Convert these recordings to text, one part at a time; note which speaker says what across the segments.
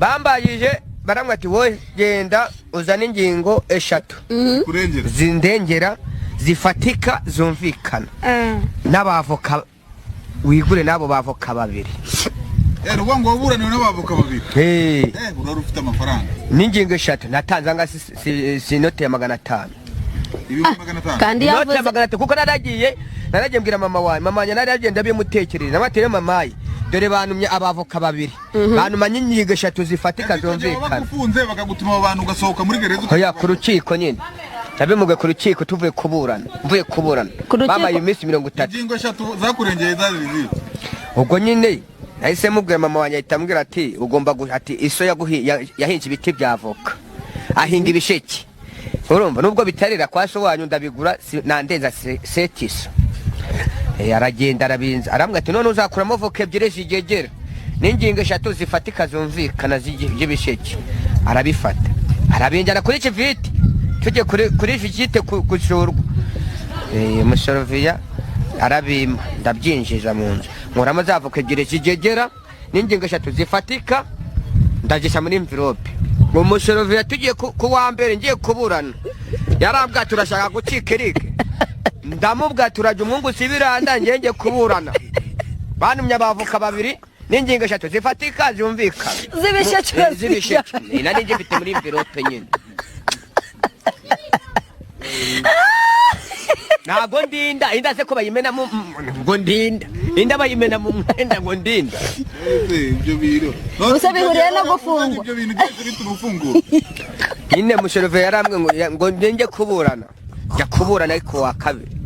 Speaker 1: Bambajije baramwe ati wowe genda uzane ingingo eshatu
Speaker 2: kurengera
Speaker 1: zindengera zifatika zumvikana n'abavoka wigure n'abo bavoka babiri.
Speaker 2: Eh, uvuga ngo waburaniwe n'abavoka babiri?
Speaker 1: Eh.
Speaker 2: Eh, urari ufite amafaranga.
Speaker 1: N'ingingo eshatu natanze anga si inote ya 500.
Speaker 2: 500,000.
Speaker 3: Kandi
Speaker 1: Inote ya
Speaker 3: yavuze
Speaker 1: 500, kuko naragiye mbwira mama wawe, mama wanjye naragiye ndabimutekereza, namwe mamayi dore bantumye abavoka babiri, bantumanye ingingo eshatu zifatika
Speaker 2: Icyo gihe
Speaker 1: zumvikana.
Speaker 2: Bagufunze bakagutuma abo bantu ugasohoka muri gereza?
Speaker 1: Oya, ku rukiko nyine nabimuge ku rukiko tuvuye kuburana, mvuye kuburana.
Speaker 3: Ku rukiko?
Speaker 1: Bamaye iminsi 30.
Speaker 2: Ingingo eshatu zakurengeye zari izihe?
Speaker 1: Ubwo nyine nahise mubwira mama wanjye, ahita ambwira ati ugomba ati iso yahinze ibiti bya avoka, ahinga ibisheke, urumva nubwo bitarera kwa so wanyu ndabigura nandenza setiso. Eh, aragenda arabinza, arambwira ati none uzakuramo voka ebyiri zigegera n'ingingo eshatu zifatika zumvikana z'ibisheke. Arabifata arabinjana kuri kiviti, tujye kuri visite gusurwa. Eh, umusoroviya arabimpa, ndabyinjiza mu nzu, nkuramo za voka ebyiri zigegera n'ingingo eshatu zifatika, ndagisha muri envelope. Umusoroviya tugiye ku wa mbere ngiye kuburana, yarambwira turashaka gucika erike, ndamubwira turajya umwungu sibiranda ngiye kuburana, bantumye abavoka babiri n'ingingo eshatu zifatika zumvikana.
Speaker 3: Z'ibisheke.
Speaker 1: Eh, z'ibisheke. Eh, nari ngifite muri envelope nyine. Ntabwo ndinda inda se ko bayimena mu ngo ndinda inda bayimena mu mwenda ngo ndinda.
Speaker 2: Ese ibyo bintu
Speaker 3: Gusa bihuriye no gufungwa.
Speaker 2: Ibyo bintu byose bituma ufungura.
Speaker 1: Nyine musheruve yarambwe ngo njye kuburana, njya kuburana ariko wa kabiri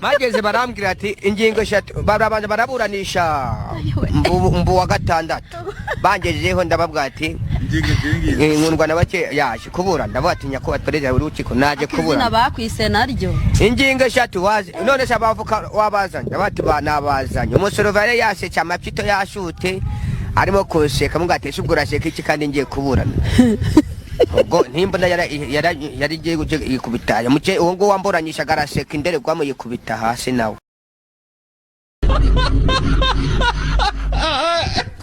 Speaker 1: mageze barambwira ati ingingo eshatu, barabanza baraburanisha mbu wa gatandatu bangejejeho ndababwira ati
Speaker 2: Ingingo ebyiri ngizi.
Speaker 1: Nkundwa na bake yaje kuburana, ndavuga ati nyakubahwa perezida w'urukiko naje
Speaker 3: Izina
Speaker 1: kuburana.
Speaker 3: bakwise naryo.
Speaker 1: Ingingo eshatu wazi none se abavoka wabazanye? Abati ba nabazanye. Umusorovare yasetse amapito yashute arimo kuseka, mbwa ati ese ubwo uraseka iki kandi ngiye kuburana? Ubwo ntimbona yari igiye yikubita muke uwo nguwo wamburanyishaga araseka indorerwamo yikubita hasi nawe.